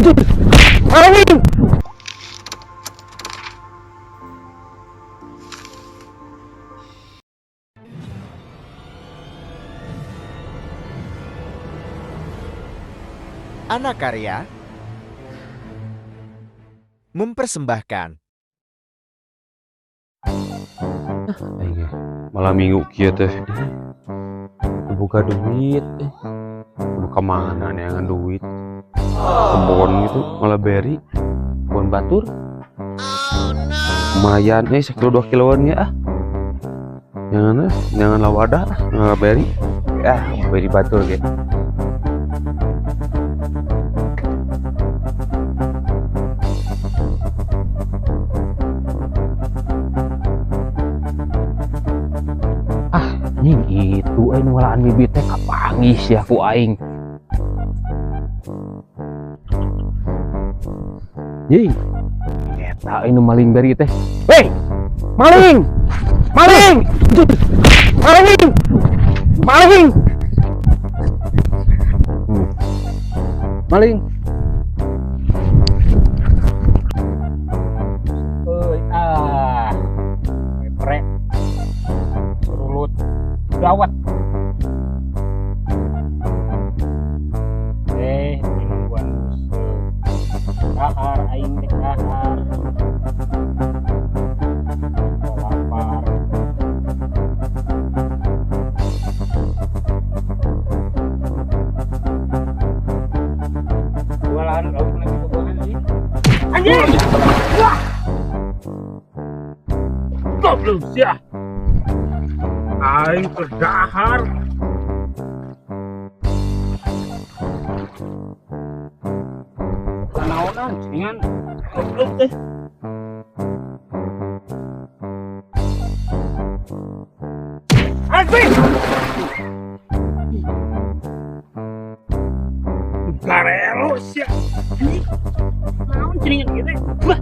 Maling! Anakarya mempersembahkan. Aing ge malam minggu kieu teh buka duit, kudu ka mana neangan duit, kebon gitu malah beri kebon batur lumayan, sekilo 2 kiloan ya. Ah, jangan, jangan lawada malah beri, ah beri batur gitu. Anjing itu aing ngalaan bibit teh kapanggih sia ku aing. Jing, eta aing nu maling beri teh. Hei! Maling! Maling! Maling! Maling! Maling. Euy ah. Prek. Surulut. Gawat. Nungguan busuk. Kahar aing teh kahar. Lapar. Jualan lauk nanti kebuahan sih. Anjing! Wah! Goblok sia. Aing kedahar. Naonan dengan goblok teh. Anjing! Garelo sia. Naon ceningan kieu teh? Wah.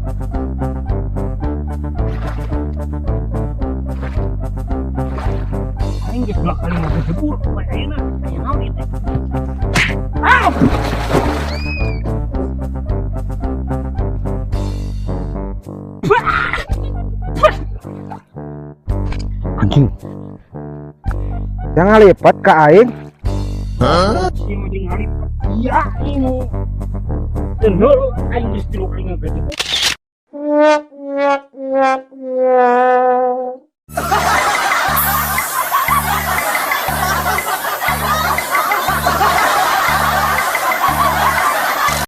Aing geus 2 kali ngejebur bae ayeuna. Aya naon ieu teh? Au! Anjing. Jangan lipat ke aing. Hah? Si mending ngalipat. Iya ini. Tenul aing geus 3 kali ngejebur.